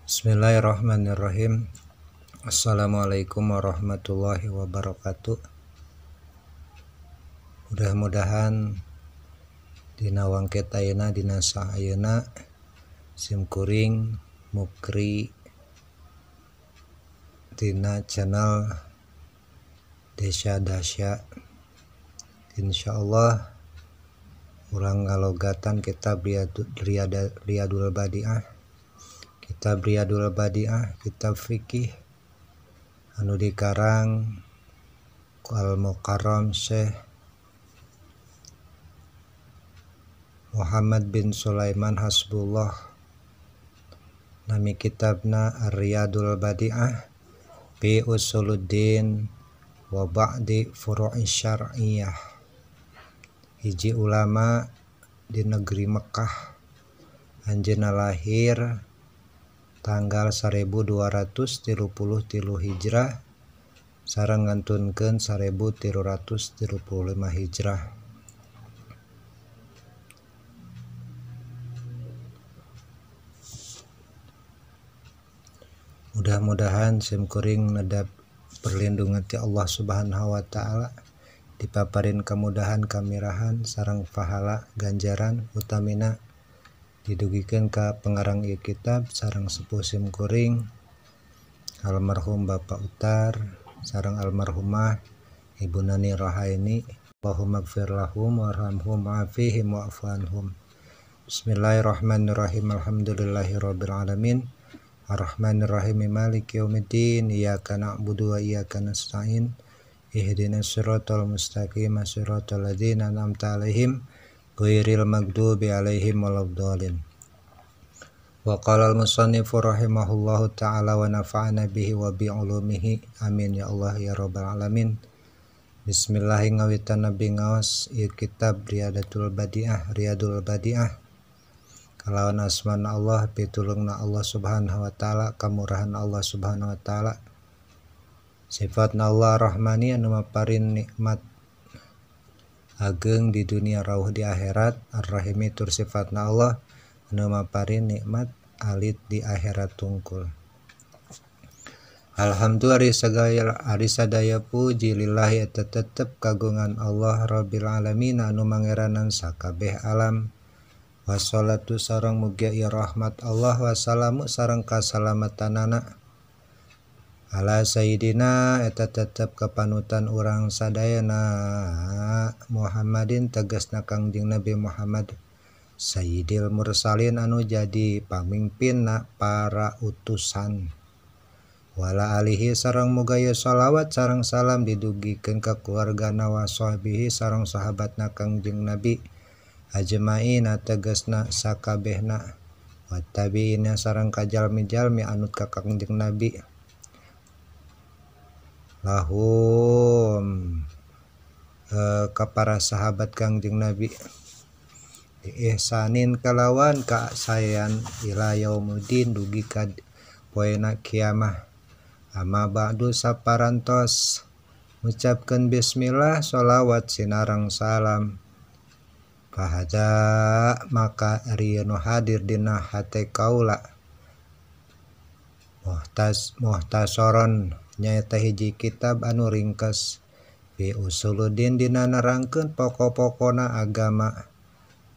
Bismillahirrahmanirrahim. Assalamualaikum warahmatullahi wabarakatuh. Mudah-mudahan dina wangket ayeuna dina saeuna sim kuring mukri dina channel Desa Dasya. Insyaallah urang ngalogatan kitab Riyadul Badiah. Kitab Riyadul Badiah, kitab fikih anu dikarang ku Al-Mukarram Syekh Muhammad bin Sulaiman Hasbullah. Nami kitabna Ar-Riyadul Badiah bi Usuluddin wa Ba'di Furu'i Syar'iyyah. Hiji ulama di negeri Mekah, anjeunna lahir tanggal 1233 Hijrah sareng ngantunkeun 1335 Hijrah. Mudah-mudahan sim kuring nedap perlindungan ti Allah Subhanahu wa taala, dipaparin kemudahan kamirahan sareng pahala ganjaran utamina didugikeun ka pengarang ieu kitab sareng sepuh sim kuring almarhum Bapak Utar sareng almarhumah Ibu Nani Rohaini. Allahumma gfir lahum warhamhum wa'afihim wa'fu anhum. Bismillahirrahmanirrahim. Alhamdulillahirabbil alamin. Arrahmanirrahim. Maliki yaumiddin. Iyyaka na'budu wa iyyaka nasta'in. Ihdinas siratal mustaqim, siratal ladzina an'amta alaihim ghairil maghdubi alaihim waladdallin. Wa qala al-musannifu rahimahullahu ta'ala wa nafa'ana bihi wa bi ulumihi. Amin ya Allah ya rabbal alamin. Bismillah ngawitan nabi ngaos ieu kitab Riyadatul Badiah, Riyadul Badiah. Kalawan asmana Allah, pitulungna Allah Subhanahu wa taala, kamurahan Allah Subhanahu wa taala. Sifatna Allah Rahmani anu maparin nikmat ageng di dunia rauh di akhirat, Ar-Rahimi tur sifatna Allah anu maparin nikmat alit di akhirat tungkul. Alhamdulillah ari sadaya puji lillahi eta tetep kagungan Allah Rabbil alamin anu mangeranan sakabeh alam. Wassalatu sareng mugia ieu rahmat Allah wassalamu sareng kasalamatanana ala sayyidina eta tetep kepanutan urang sadayana Muhammadin tegasna Kangjeng Nabi Muhammad sayyidil mursalin anu jadi pamimpinna para utusan. Wala alihi sareng muga ye shalawat sareng salam didugikeun ka keluargana wa sahbihi sareng sahabatna Kangjeng Nabi ajmaina tegasna sakabehna wa tabiina sareng kajalmi-jalmi anut ka Kangjeng Nabi lahum ka para sahabat Kangjeng Nabi ihsanin kalawan kasayan ila yaumuddin dugi ka poena kiamah. Amma ba'du saparantos ngucapkeun bismillah sholawat sinareng salam. Fahada maka ari nu hadir dina hate kaula muhtasoron nyaeta hiji kitab anu ringkes bi usuluddin dina nerangkeun pokok-pokona agama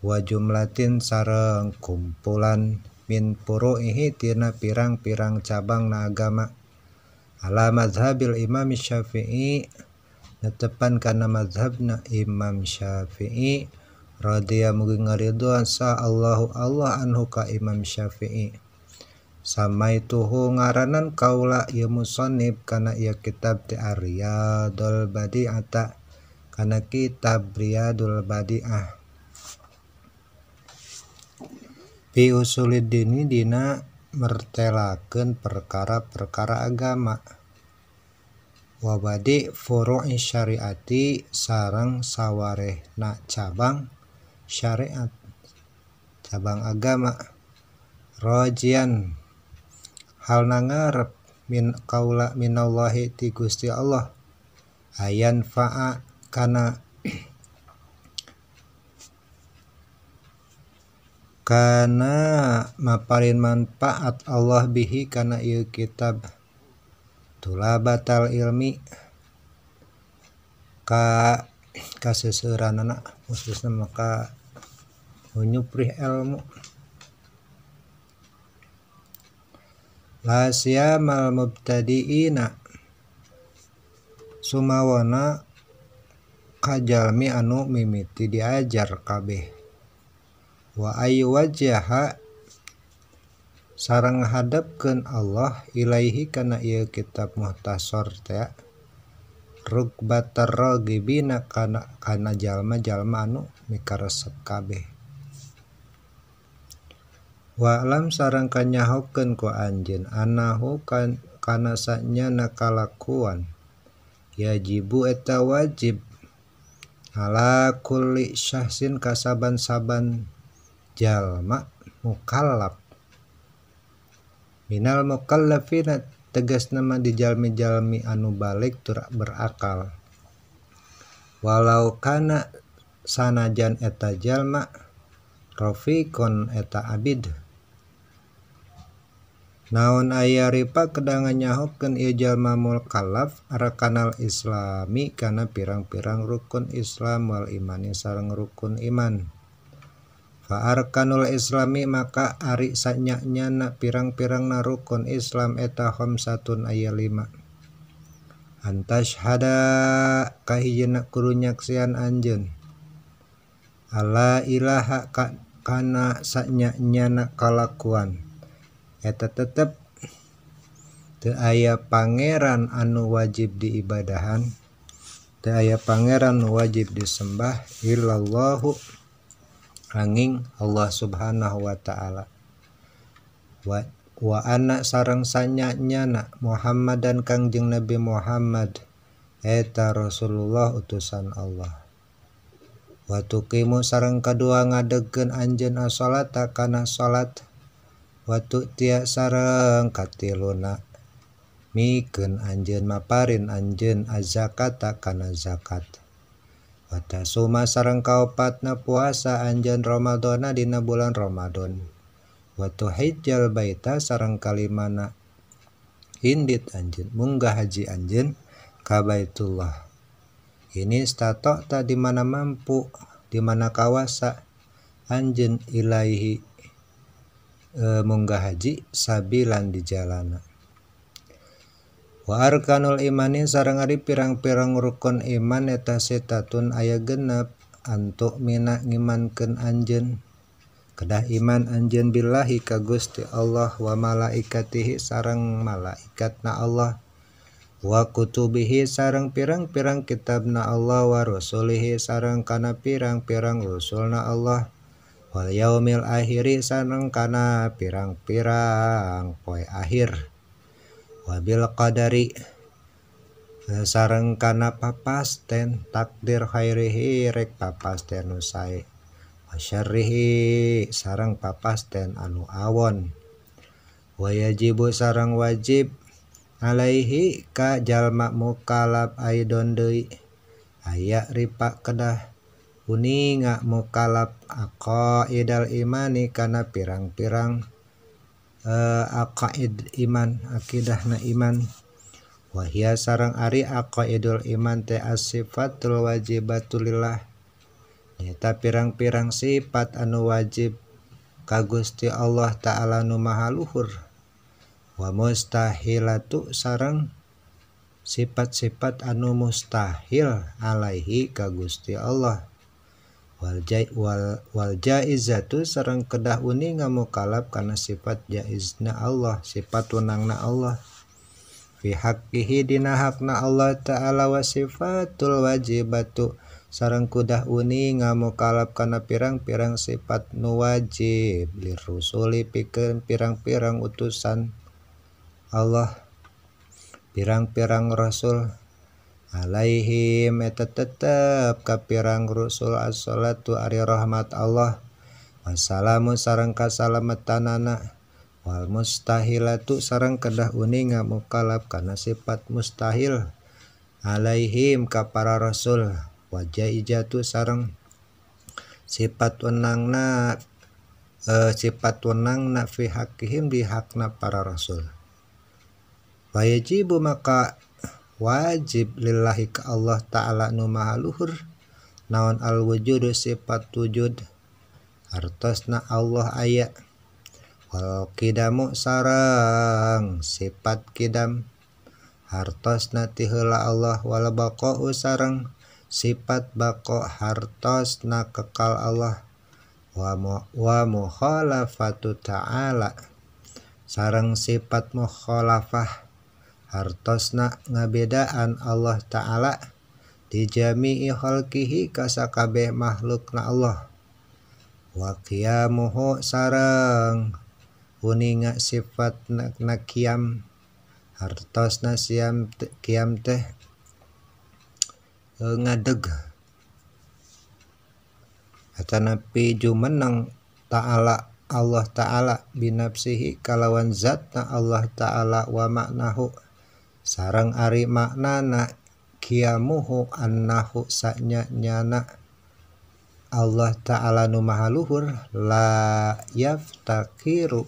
wa jumlatin sareng kumpulan min furu'ihi tina pirang-pirang cabangna agama ala mazhabil Imam Syafi'i netepan kana mazhabna Imam Syafi'i radhiya mugi ngaridhoan sa Allahu Allah anhu ka Imam Syafi'i. Samaituhu ngaranan kaula ieu musannif kana ieu kitab teh Riyadul Badiah kana kitab Riyadul Badiah bi usuliddini dina mertelakeun perkara-perkara agama wa badi furu'i syariati sareng sawarehna cabang syariat cabang agama rojian halna ngarep min kaula minallahi ti Gusti Allah ayan fa'a kana Kana maparin manfaat Allah bihi kana ieu kitab tulabatal ilmi ka kaseseuranana khususna maka nyuprih ilmu la siyamal mubtadiina sumawana kajalmi anu mimiti diajar kabeh wa ayu wajha sareng hadapkeun Allah ilaihi kana ieu kitab muhtasar teh rukbatar ragibina kana jalma-jalma anu mikaresep kabeh wa alam sareng kanyahokeun ku anjeun anahu kana sanyana kalakuan yajibu eta wajib ala kulli syahsin kasaban-saban jalma mukallaf minal mukallafina tegasna mah di jalmi-jalmi anu balik tur berakal walau kana sanajan eta jalma rafiqon eta abid naon aya ripa kedangan nyahokeun ieu jalma mukallaf arkanal islami kana pirang-pirang rukun Islam wal imani sareng rukun iman. Fa arkanul islami maka ari sanyanyana pirang-pirangna rukun Islam eta khamsatun aya 5. Antashhada kahijina kudu nyaksian anjeun alla ilaha kana sanyanyana kalakuan eta tetep teu aya pangeran anu wajib diibadahan teu aya pangeran wajib disembah illallahu angin Allah subhanahu wa ta'ala wa ana sareng sanyanyana Muhammadan Kangjeng Nabi Muhammad eta Rasulullah utusan Allah wa tuqimu sareng kadua ngadegkeun anjeun as-salata kana salat wa tu'tiya sareng katiluna mikeun anjeun maparin anjeun az-zakata kana zakat wa tasuma sareng kaopatna puasa anjeun Ramadhana dina bulan Ramadan wa tuhijjal baita sareng kalimana indit anjeun munggah haji anjeun ka Baitullah ini statokta di mana mampu di mana kawasa anjeun ilaihi munggah haji sabilan di jalana wa arkanul imani sareng ari pirang-pirang rukun iman eta sitatun aya genep antuk mina ngimankeun anjeun kedah iman anjeun billahi ka Gusti Allah wa malaikatihi sareng malaikatna Allah wa kutubihi sareng pirang-pirang kitabna Allah wa rusulihi sareng kana pirang-pirang rusulna Allah wal yaumil akhiri sareng kana pirang-pirang poe akhir wabil qadari sareng kana papasten takdir khairihi rek papasten nu sae wa syarrihi sareng papasten anu awon wa yajibu sareng wajib alaihi ka jalma mukallaf aidon deui aya ripa kedah uninga mukallaf aqaidal imani kana pirang-pirang aqaid iman akidahna iman wahia sareng ari aqaidul iman teh as-sifatul wajibatul lillah nyata pirang-pirang sifat anu wajib ka Gusti Allah Ta'ala nu maha luhur wa mustahilatu sareng sifat-sifat anu mustahil alaihi ka Gusti Allah wal jaizatu sareng kedah uninga mukallaf kana sifat jaizna Allah sifat wenangna Allah fi haqqihi dina hakna Allah Ta'ala wa sifatul wajibatu sareng kudah uninga mukallaf kana pirang-pirang sifat nu wajib lirrusuli pikeun pirang-pirang utusan Allah pirang-pirang rasul alaihim eta tetep ka pirang rusul as-salatu ari rahmat Allah wassalamu sareng kasalamatanana wal mustahilatu sareng kedah uninga mukallaf kana sifat mustahil alaihim ka para rasul wa jaizatu sareng sifat wenangna Sifat wenang na fi haqqihim di hakna para rasul. Wajibu maka wajib lillahi ka Allah ta'ala nu maha luhur naon al wujudu sifat wujud hartosna Allah aya wal kidamu sareng sifat kidam hartosna ti heula Allah wal baqa'u sareng sifat baqa hartosna kekal Allah wa mukhalafatu ta'ala sareng sifat mukhalafah hartosna ngabedaan Allah ta'ala di jami'i khalqihi kasakabeh makhlukna Allah wa qiyamuhu sareng uninga sifat na qiyam hartosna siam qiyam teh ngadeg atanapi jumeneng ta'ala Allah ta'ala binafsihi kalawan zatna Allah ta'ala wa maknahu sareng ari maknana qiyamuhu annahu sanya nyana Allah ta'ala nu maha luhur la yaftakiru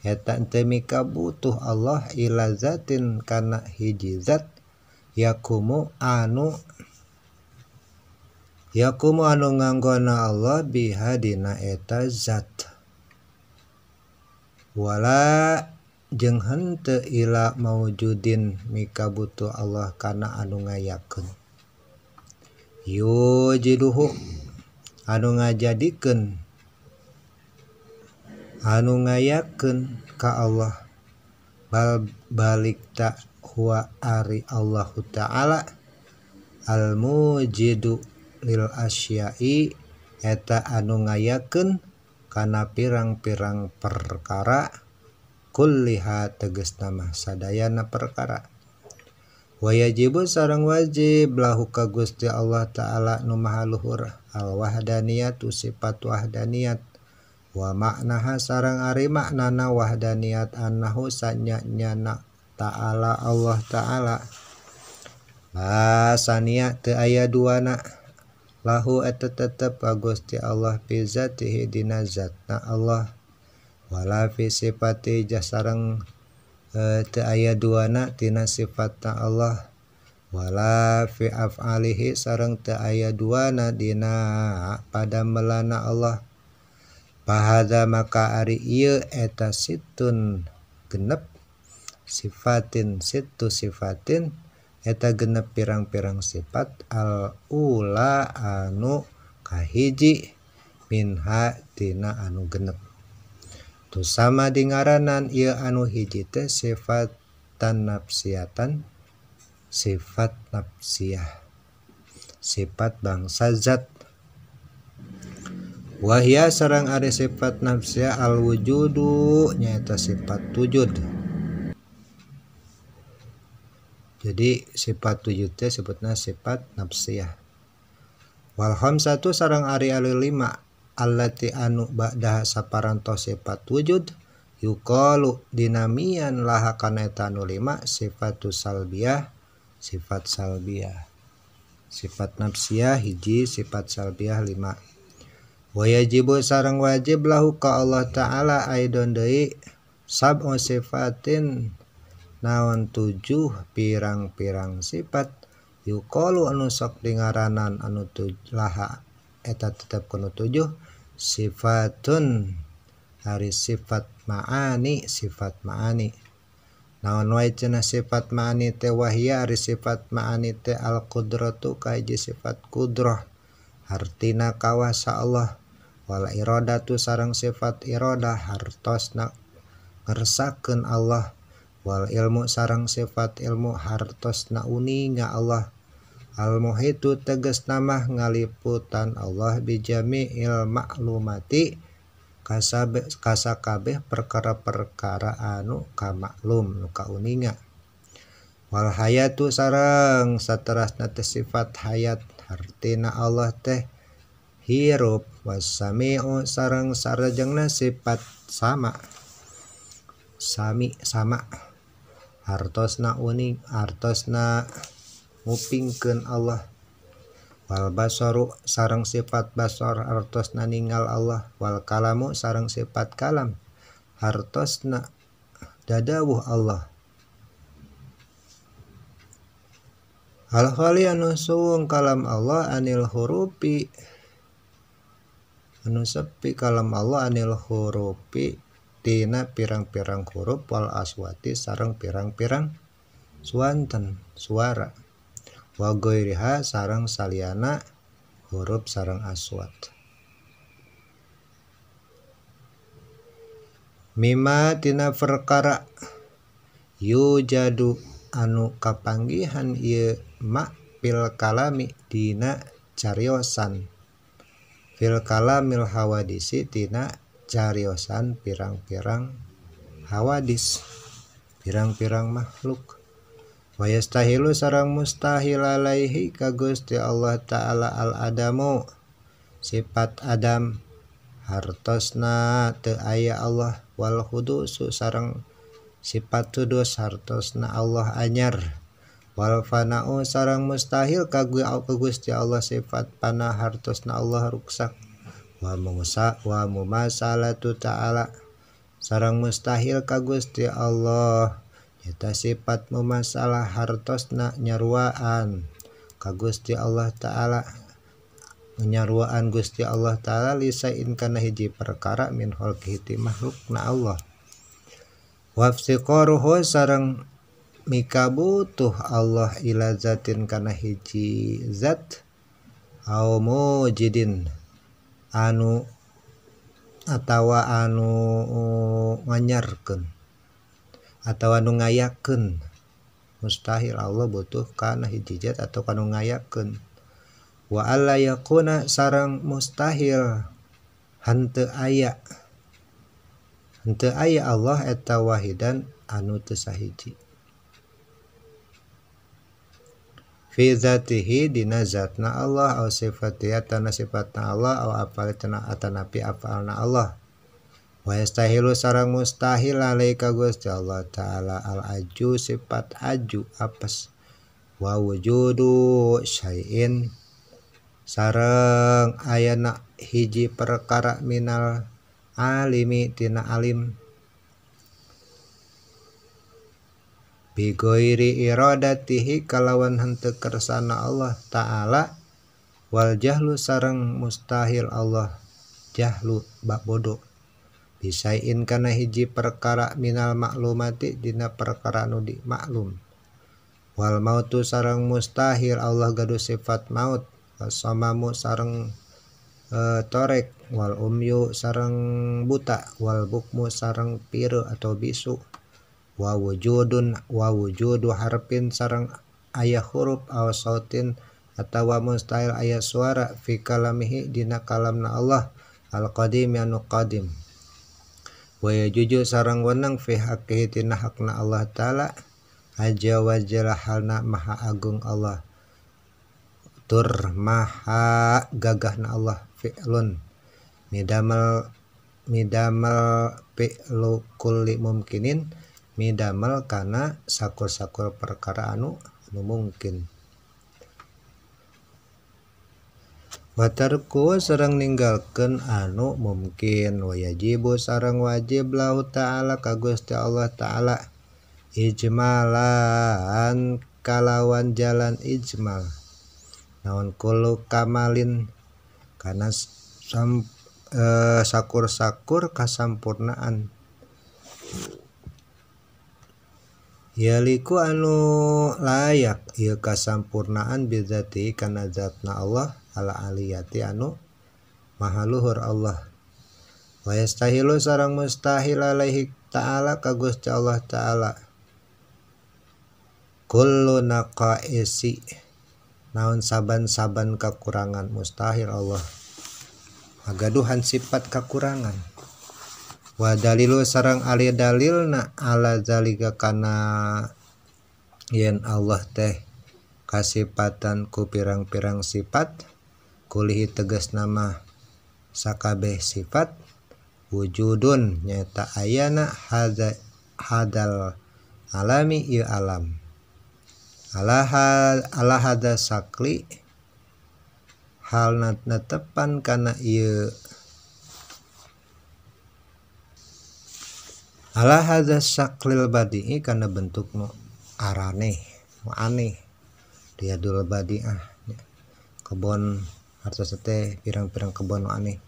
eta teu mika butuh Allah ila zatin kana hiji zat yakumu anu nganggona Allah biha dina eta zat wala jeung henteu ila maujudin mika butuh Allah kana anu ngayakeun yujiduhu anu ngajadikeun anu ngayakeun ka Allah bal balik ta huwa ari Allahu ta'ala al mujidu lil asya'i eta anu ngayakeun kana pirang-pirang perkara kulliha tegasna mah sadayana perkara wa yajibu sareng wajib lahu ka Gusti Allah ta'ala nu maha luhur al wahdaniyatu sifat wahdaniyat wa maknaha sareng ari maknana wahdaniyat annahu sanya nyana ta'ala Allah ta'ala la sania teu aya duana lahu eta tetep ka Gusti Allah fi zatihi dina zatna Allah wala fi sifati jasareng teu aya duana tina sifatna Allah wala fi af'alihi sareng teu aya duana dina padamelana Allah fahadza maka ari ieu eta situn genep sifatin situ sifatin eta genep pirang-pirang sifat al ula anu kahiji minha tina anu genep tu sama dingaranan ieu anu hiji teh sifat nafsiatan sifat nafsiyah sifat bangsa zat wahya sareng ari sifat nafsiyah al wujudu nyaeta sifat wujud. Jadi sifat wujud teh sebutna sifat nafsiyah wal khamsatu sareng ari ari lima allati anu ba'daha saparantos sifat wujud yuqalu dinamian laha kana eta anu lima sifatu salbiyah sifat salbiyah sifat nafsiyah hiji sifat salbiyah lima wa yajibu sareng wajib lahu ka Allah ta'ala aidon deui sab'u sifatin naon tujuh pirang-pirang sifat yuqalu anu sok dingaranan anu laha eta tetep kuno tujuh sifatun hari sifat ma'ani sifat ma'ani naon wae cenah sifat ma'ani teh wahia ari sifat ma'ani teh al qudratu kahiji sifat kudrah hartina kawasa Allah wal iradatu sareng sifat iradah hartosna ngersakeun Allah wal ilmu sareng sifat ilmu hartosna uninga Allah al muhitu tegasna mah ngaliputan Allah bijami'il maklumati kasakabeh perkara-perkara anu kamaklum nu kauninga wal hayatu sareng saterasna teh sifat hayat hartina Allah teh hirup wasami'u sareng sarajengna sifat sama sami sama hartosna uning hartosna ngupingkeun Allah Wal basaru sareng sifat basar hartosna ningal Allah. Wal kalamu sareng sifat kalam hartosna dadawuh Allah. Al khali anu suwung kalam Allah anil hurufi anu sepi kalam Allah anil hurufi tina pirang-pirang huruf wal aswati sareng pirang-pirang suanten suara wa ghairiha sareng saliyana huruf sareng aswat. Mimma tina perkara yujadu anu kapanggihan ieu ma fil kalami dina cariosan fil kalamil hawadisi tina cariosan pirang-pirang hawadis pirang-pirang makhluk. Wa yastahilu sareng mustahil alaihi ka Gusti Allah Ta'ala al adamu sifat adam hartosna teu aya Allah wal hudusu sareng sifat hudus hartosna Allah anyar wal fana'u sareng mustahil ka Gusti Allah sifat pana hartosna Allah ruksak wa musa wa mumasalatu ta'ala sareng mustahil ka Gusti Allah eta sifat mumasalah hartosna nyaruaan ka Gusti Allah Ta'ala nyaruaan Gusti Allah Ta'ala lisain kana hiji perkara min khalqihi ti makhlukna Allah. Wafsiqaruhu sareng mikabutuh Allah ila zatin kana hiji zat au mujidin anu atawa anu nganyarkeun atawa nu ngayakeun. Mustahil Allah butuh kana hiji zat atau kanu ngayakeun. Wa alla yakuna sareng mustahil henteu aya Allah eta wahidan anu teu sahiji fi zatihi dina zatna Allah au sifatihi atana sifatna Allah au afalna atanapi afalna Allah. Wa yastahilu sareng mustahil alaika Gusti Allah Ta'ala al aju sifat aju apes wa wujudu syai'in sareng ayana hiji perkara minal alimi tina alim bi ghairi iradatihi kalawan henteu kersana Allah Ta'ala wal jahlu sareng mustahil Allah jahlu bak bodoh bisain kana hiji perkara minal maklumati dina perkara nu di maklum wal mautu sareng mustahil Allah gaduh sifat maut wasamamu sareng torek wal umyu sareng buta wal bukmu sareng piru atau bisu wa wujudun wa wujudu harfin sareng aya huruf aw sautin atawa mustahil aya suara fi kalamihi dina kalamna Allah al qadim anu qadim. Wa yajuju sareng wenang fi haqqihi tina hakna Allah Ta'ala aja wajala halna maha agung Allah tur maha gagahna Allah fi'lun midamel fi'lu kulli mumkinin midamel kana sakur-sakur perkara anu mungkin. Watarku sareng ninggalkeun anu mungkin wa yajibu sareng wajib lahu ta'ala ka Gusti Allah Ta'ala ijmalan kalawan jalan ijmal naon kullu kamalin kana sakur-sakur kasampurnaan yaliku anu layak ieu kasampurnaan bizati kana zatna Allah ala aliyati anu maha luhur Allah. Wa yastahilu sareng mustahil alaihi ta'ala ka Gusti Allah Ta'ala kullu naqaisi naon saban-saban kakurangan mustahil Allah agaduhan sifat kakurangan. Wa dalilu sareng ali dalilna ala zalika kana yen Allah teh kasipatan ku pirang-pirang sifat kulihi tegas nama sakabeh sifat wujudun nyata ayana hadal alami ieu alam ala hadza sakli Hal netepan kana ieu ala hadza syaklil badi'i kana bentuk nu araneh nu aneh riyadul badi'ah kebon hartos teh pirang-pirang kebon nu aneh.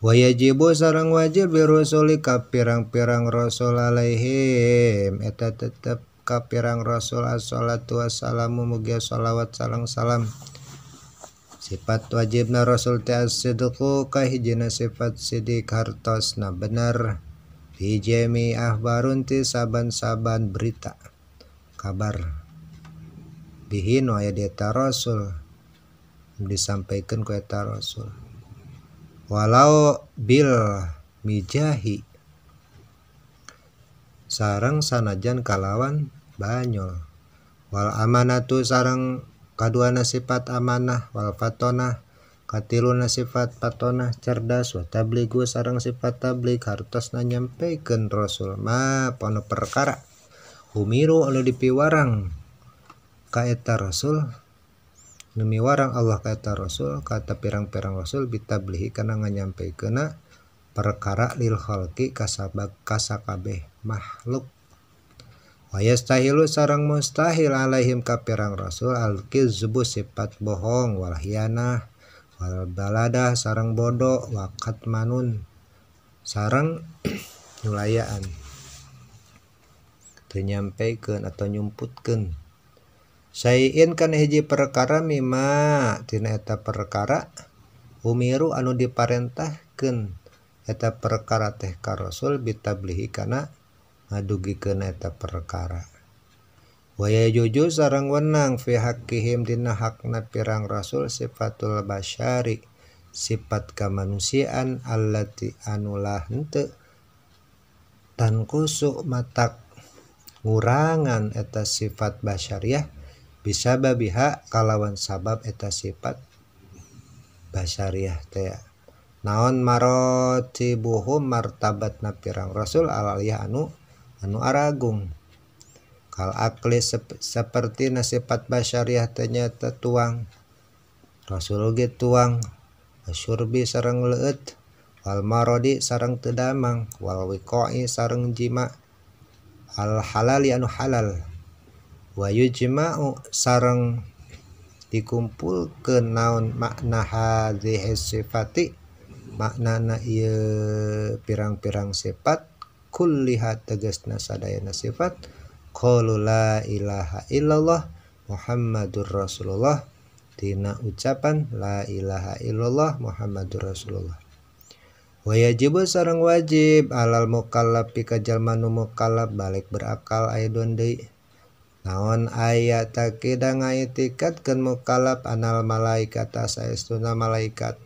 Wa yajibu sareng wajib birusuli ka pirang-pirang rasul alaihim eta tetep ka pirang rasul assalatu wassalamu mugia shalawat sareng salam. Sifat wajibna rasul teh as-sidqu kahijina sifat sidik hartosna bener fi jami ahbarun ti saban-saban berita kabar bihi nu aya di eta rasul disampaikan ku eta rasul walau bil mijahi sareng sanajan kalawan banyol wal amanatu sareng kaduana sifat amanah wal fatonah katiluna sifat fatonah cerdas wa tabligu sareng sifat tablig hartosna nyampikeun rasul ma pono perkara umiru anu dipiwarang ka eta rasul nu miwarang Allah ka eta rasul kata pirang-pirang rasul bitablihi kana nganyampikeunna perkara lil khalqi kasabab kasakabeh makhluk. Wa yastahilu sareng mustahil alaihim ka pirang rasul al-kizbu sifat bohong wal hianah wal baladah sareng bodoh wa katmanun sareng nyulayaan teu nyampikeun atau nyumputkeun sayin kana hiji perkara mimma tina eta perkara umiru anu diparentahkeun eta perkara teh ka rasul bitablihi kana ngadugikeun eta perkara. Wa yajuju sareng wenang fi haqqihim dina hakna pirang rasul sifatul basyari sifat kamanusiaan allati anu lah henteu tankusu matak ngurangan eta sifat basyariah bisa babiha kalawan sabab eta sifat basyariah teh. Naon marotibuhum martabatna pirang rasul alaliyah anu aragung kal akli seperti nasifat basyariah teh nyaeta tuang rasul ge tuang asyurbi sareng leueut wal marodi sareng teu damang wal wiqa'i sareng jima al halali anu halal wa yujma'u sareng dikumpulkeun naon makna hadhihi sifati maknana ieu pirang-pirang sifat kulliha tegasna sadayana sifat qaulu la ilaha illallah Muhammadur Rasulullah tina ucapan la ilaha illallah Muhammadur Rasulullah. Wa yajibu sareng wajib alal mukallafi ka jalma nu mukallaf balik berakal aidon deui naon aya takida ngaitikadkeun mukallaf anal malaikata saestuna malaikat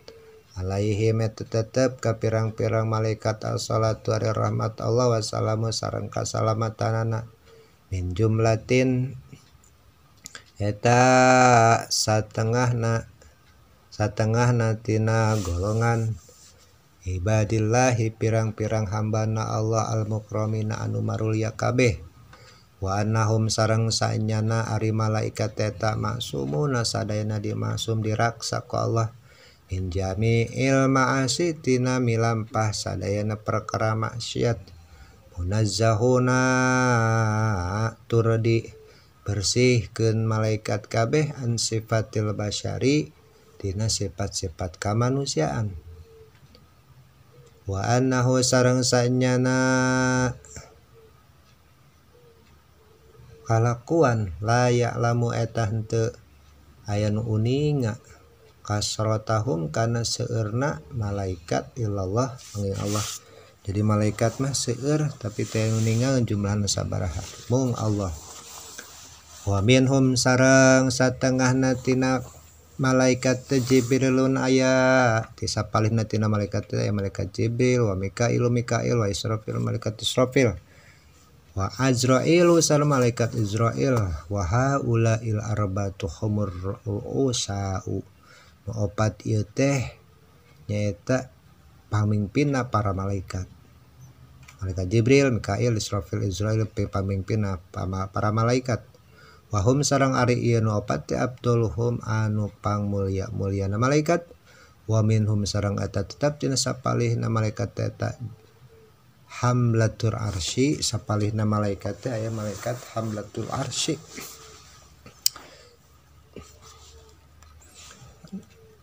alaihim eta tetep ka pirang-pirang malaikat assalatu ari rahmat Allah wassalamu sareng kasalamatanana min jumlatin eta satengahna tina golongan ibadillahi pirang-pirang hambana Allah al-mukramina anu marulya kabeh wa annahum sareng saenyana ari malaikat eta maksumuna sadayana dimaksum diraksa ku Allah min jami'il ma'asi tina milampah sadayana perkara maksiat munazzahuna tur di bersihkeun malaikat kabeh an sifatil basyari tina sifat-sifat kamanusiaan wa annahu sareng saenyana kalakuan la ya'lamu eta henteu aya nu uninga kasrotahum kana seueurna malaikat illallah angin Allah. Jadi malaikat mah seueur tapi teu uninga jumlahna sabaraha mung Allah. Wa minhum sareng satengahna tina malaikat teh Jibrilun aya ti sapalihna tina malaikat teh malaikat Jibril wa Mikailu Mikail wa Israfil malaikat Israfil wa Azrailu sareng malaikat Izrail wa haulail arba'atu humur ru'usa'u nu opat ieu teh nyaeta pamimpinna para malaikat. Malaikat Jibril, Mikail, Israfil, Izrail pamimpinna para malaikat. Wahum sareng ari ieu nu opat teh abdulhum anu pangmulia-muliana malaikat. Wa minhum sareng eta tetep tina sapalihna malaikat teh eta hamlatul arsy, sapalihna malaikat teh aya malaikat hamlatul arsy.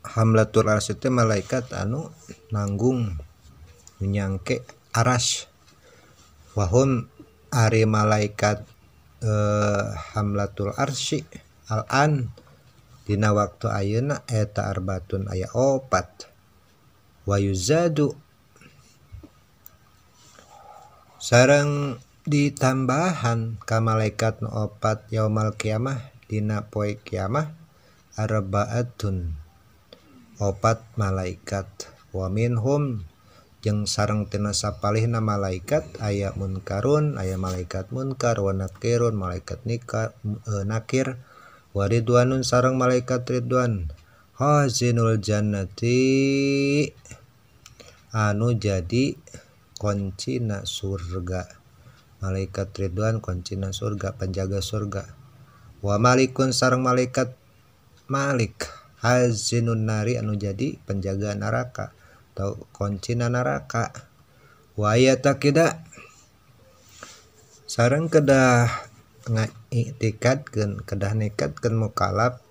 Hamlatul arsy teh malaikat anu nanggung nyangke aras. Wahum ari malaikat hamlatul arsy al-an dina waktu ayeuna eta arbatun aya opat. Wa yuzadu sareng ditambahan ka malaikat nu opat yaumal kiamah dina poe kiamah arbaatun opat malaikat. Wa minhum jeung sareng tina sapalihna malaikat aya munkarun, aya malaikat munkar, wa nakirun malaikat nakir, wa ridwanun sareng malaikat ridwan, khazinul jannati anu jadi kuncina surga, malaikat ridwan kuncina surga, penjaga surga. Wa malikun sareng malaikat malik hazinun nari anu jadi penjaga neraka atau kuncina neraka. Wa ayatakida sareng kedah ngaitikadkeun, kedah nekadkeun mukalaf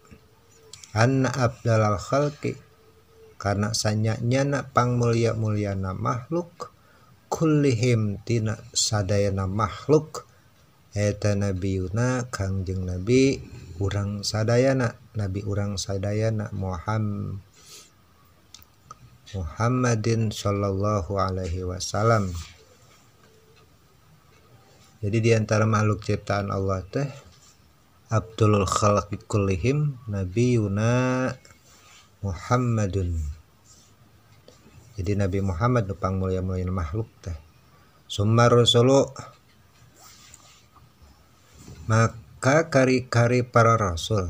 anna abdalal khalqi karena sanyanya pangmulia-muliana makhluk kullihim tina sadayana makhluk eta nabiyuna kangjeng nabi urang sadayana, nabi urang sadayana Muhammadin sallallahu alaihi wasallam. Jadi di antara makhluk ciptaan Allah teh abdulul khalqi kullihim nabiyuna Muhammadun. Jadi Nabi Muhammad nu pangmulia-mulia makhluk teh. Summa rusulu maka kari-kari para rasul,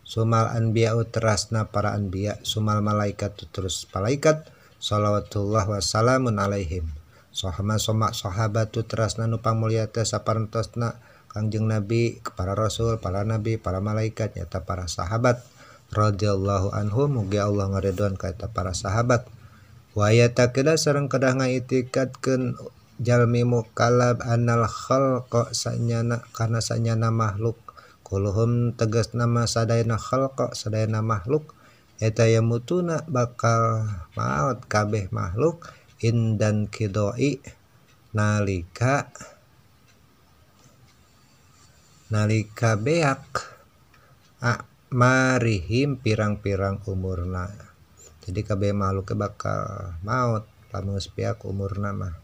sumal anbiya terasna para anbiya, sumal malaikat terus malaikat salawatullah wassalamun alaihim. Sohama soma sahabatu terasna nu pangmulia teh saparentosna Kangjeng Nabi, para rasul, para nabi, para malaikat nyata para sahabat radhiyallahu anhum, mugi Allah ngaridhoan ka eta para sahabat. Wa yatakida sareng kedah ngaitikadkeun jalmi mukalab anal khalqa sanyana kana sanyana makhluk kuluhum tegas nama sadayana khalqa sadayana makhluk eta yamutuna bakal maut kabeh makhluk indan kidoi nalika nalika beak marihim pirang-pirang umurna. Jadi kabeh makhluk bakal maut lamun geus beak umurna mah.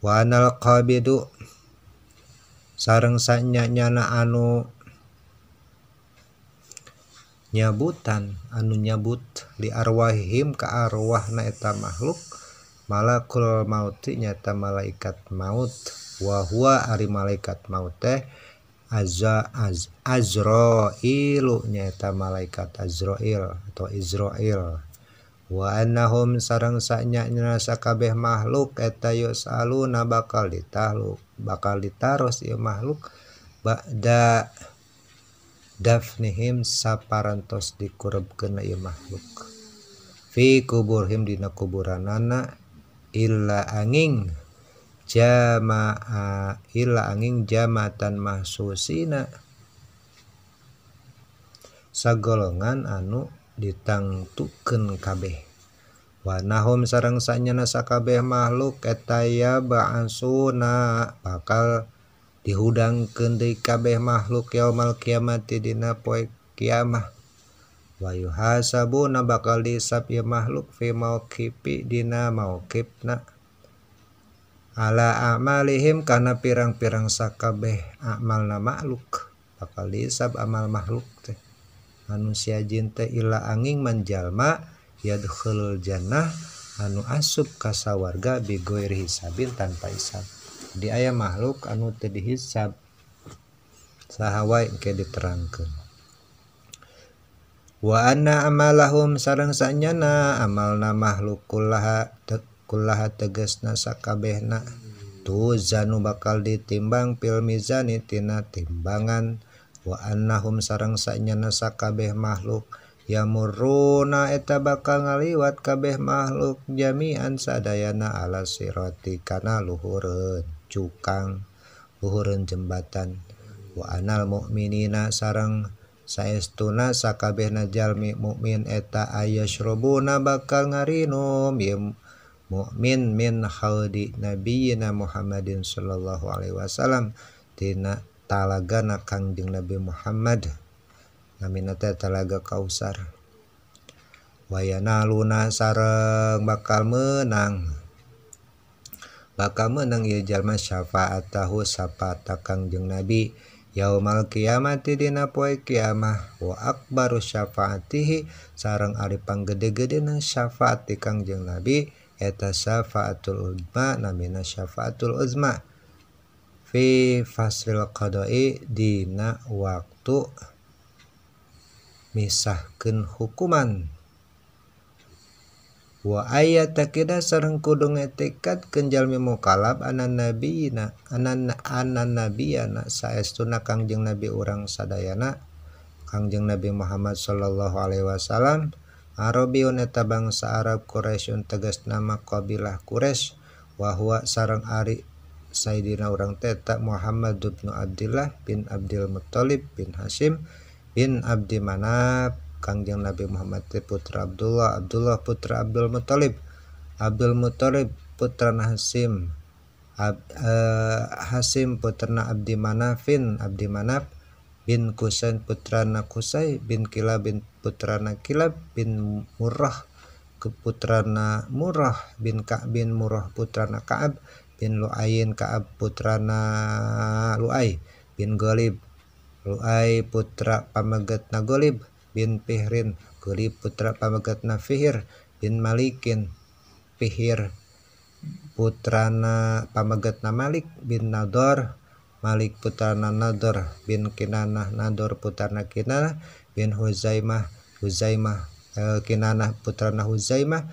Wa anal qabidu sareng sanyana anu nyabutan anu nyabut li arwahihim ka arwahna eta makhluk malakul mauti nyata malaikat maut. Wa huwa ari malaikat maut teh Azrailu nyata malaikat Azrail atau Israil. Wa annahum sareng sanyana sakabeh makhluk eta yusaluna bakal ditahluk bakal ditaros ieu makhluk ba'da dafnihim saparantos dikurebkeun ieu makhluk fi kuburhim dina kuburanana illa angin jama'a illa angin jamatan mahsusina sagolongan anu ditangtukeun kabeh. Wa nahum sareng sanyana sakabeh makhluk eta ya ba'asuna bakal dihudangkeun deui kabeh makhluk yaumal kiamati dina poe kiamah. Wa yuhasabuna bakal dihisab ieu makhluk fi mauqifi dina mauqifna ala amalihim kana pirang-pirang sakabeh amalna makhluk bakal dihisab amal makhluk teh manusia jin teh ila angin manjalma yadkhulul jannah anu asup ka sawarga bighairi hisabin tanpa hisab. Di aya makhluk anu teu dihisab saha wae engke diterangkeun. Wa anna amalahum sareng sanyana amalna makhluk kullaha kullaha tegasna sakabehna tuzanu bakal ditimbang fil mizani tina timbangan Wa annahum sareng sanyana sakabeh makhluk yamurruna eta bakal ngaliwat kabeh makhluk jami'an sadayana ala sirati kana luhureun cukang luhureun jembatan. Wa anal mu'minina sareng saestuna sakabehna jalmi mukmin eta ayashrobuna bakal ngarinum ieu mukmin min haudi nabiyina Muhammadin sallallahu alaihi wasallam tina talagana Kangjeng Nabi Muhammad namina teh talaga Kausar. Wayana luna sareng bakal menang ieu jalma syafaatahu syafaat Kangjeng Nabi yaumal kiamati dina poe kiamah. Wa akbaru syafaatihi sareng ari panggede-gedena syafaat ti Kangjeng Nabi eta syafaatul uzma namina syafaatul uzma fi faslil qada'i dina waktu misahkeun hukuman. Wa ayatakida sareng kudu ngetikadkeun jalmi mukalab anan nabiyina anan nabiyana saestuna Kangjeng Nabi urang sadayana Kangjeng Nabi Muhammad sallallahu alaihi wasallam Arabiun eta bangsa Arab Quraisyun tegas nama kabilah Quraisy wa huwa sareng ari Sayyidina urang teta Muhammad bin Abdillah bin Abdul Muttalib bin Hashim bin Abdi Manaf. Kangjeng Nabi Muhammad putra Abdullah, Abdullah putra Abdul Muttalib, Abdul Muttalib putra Hashim, Hashim putra Abdi Manafin, Abdi Manaf bin Kusain putra Kusai bin Kilab bin putra Kilab bin Murrah putra Murrah bin Ka'b bin Murrah putra Ka'ab bin Lu'ayin Ka'ab putrana Lu'ay bin Ghalib Lu'ay putra pamegatna Ghalib bin Fihrin Ghalib putra pamegatna Fihir bin Malikin Fihir putrana pamegatna Malik bin Nador Malik putrana Nador bin Kinanah Nador putrana Kinanah bin Huzaimah Huzaimah Kinanah putrana Huzaimah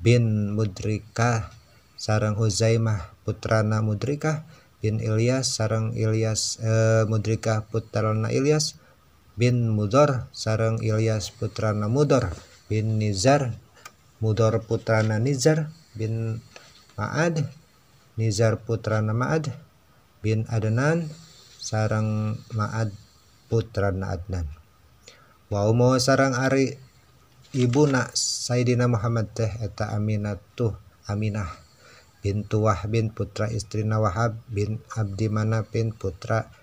bin Mudrikah sareng Huzaimah putrana Mudrikah bin Ilyas sareng Ilyas Mudrikah putrana Ilyas bin Mudor sareng Ilyas putrana Mudor bin Nizar Mudor putrana Nizar bin Ma'ad Nizar putrana Ma'ad bin Adnan sareng Ma'ad putrana Adnan. Wa ummu sareng ari ibuna Sayyidina Muhammad teh eta Aminatuh Aminah bintu Wahbin putra istrina Wahab bin Abdi Manafin putra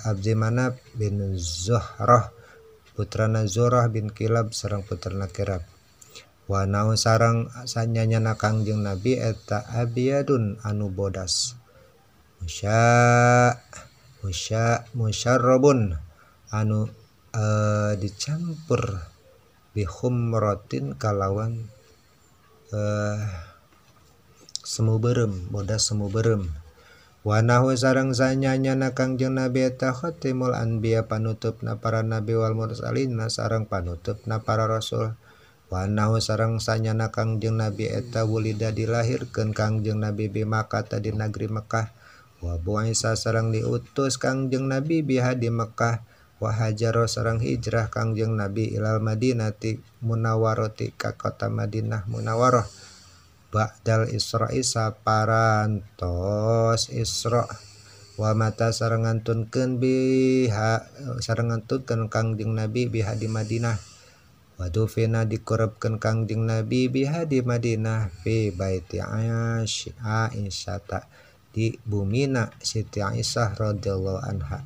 Abdi Manaf bin Zuhrah putrana Zurah bin Kilab sareng putrana Kirab. Wa nau sareng sanyanyana Kangjeng Nabi eta abiyadun anu bodas musyarrabun anu dicampur bihumratin kalawan semu berem bodas semu berem. Wa nahu sareng sanyanyana Kangjeng Nabi eta khatimul anbiya panutupna para nabi wal mursalin sareng panutupna para rasul. Wa nahu sareng sanyana Kangjeng Nabi eta wulida dilahirkeun Kangjeng Nabi bi Makkah di negeri Mekah. Wa bu'isa sareng diutus Kangjeng Nabi biha di Mekah. Wa hajaro sareng hijrah Kangjeng Nabi ilal Madinati Munawwarati ka kota Madinah Munawwarah ba'dal Isra'i saparantos Isra. Wa mata sareng ngantunkeun biha sareng ngantunkeun Kangjeng Nabi biha di Madinah. Wa dufina dikurebkeun Kangjeng Nabi biha di Madinah fi baiti Aisyah di bumina Siti Aisyah radhiyallahu anha.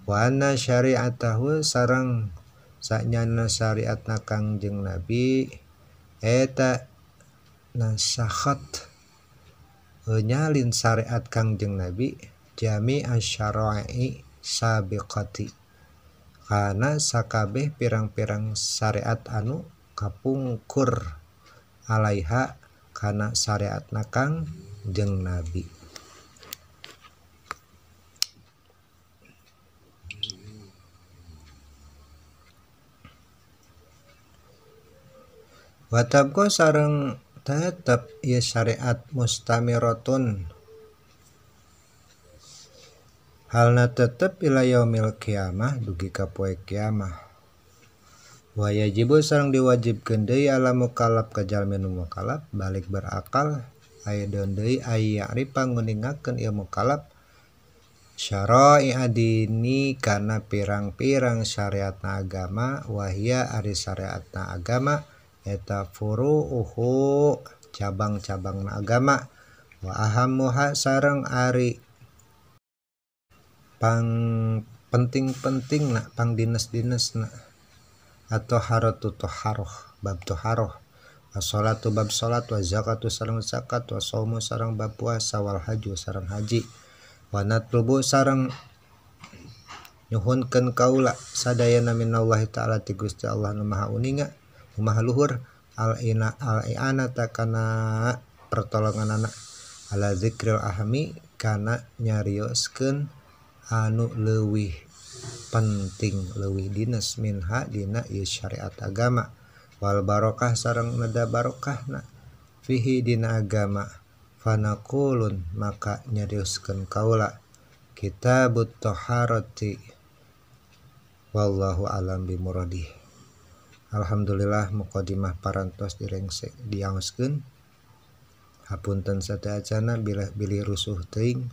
Wa anna syari'atahu sareng sanyana syariatna Kangjeng Nabi eta nasakhat nyalin syariat Kangjeng Nabi jami asyara'i sabiqati kana sakabeh pirang-pirang syariat anu kapungkur alaiha kana syariatna Kangjeng Nabi. Watabko sareng tetep ieu syariat mustamiratun Halna tetep ila yaumil qiyamah dugi ka poe kiamah. Wa yajibu sareng diwajibkeun deui ala mukallaf ka jalmi nu mukallaf balik berakal aidon deui aya ripa nguningakeun ieu mukallaf syara'i adini kana pirang-pirang syariatna agama wahia ari syariatna agama eta furu'uhu cabang-cabangna agama wa ahammuha sareng ari pang penting-pentingna pang dines-dinesna atau haratu toharoh bab toharoh as-salatu bab salat wa zakatu sareng zakat wa saumu sareng bab puasa wal haju sareng haji wa natlubu sareng nyuhunkeun kaula sadayana minallahi ta'ala ti Gusti Allah nu Maha Uninga nu Maha Luhur al-ina al-i'anata kana pertolonganana ala zikril ahmi kana nyarioskeun anu leuwih penting leuwih dines minha dina ieu syariat agama wal barokah sareng neda barokahna fihi dina agama fanaqulun maka nyarioskeun kaula kitabut taharati wallahu alam bimuradih. Alhamdulillah mukadimah parantos direngse diaoskeun. Hapunten sateuacana bilih rusuh teuing.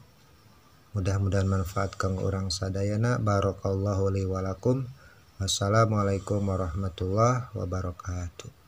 Mudah-mudahan manfaat kanggo urang sadayana. Barakallahu li walakum. Wassalamualaikum warahmatullahi wabarakatuh.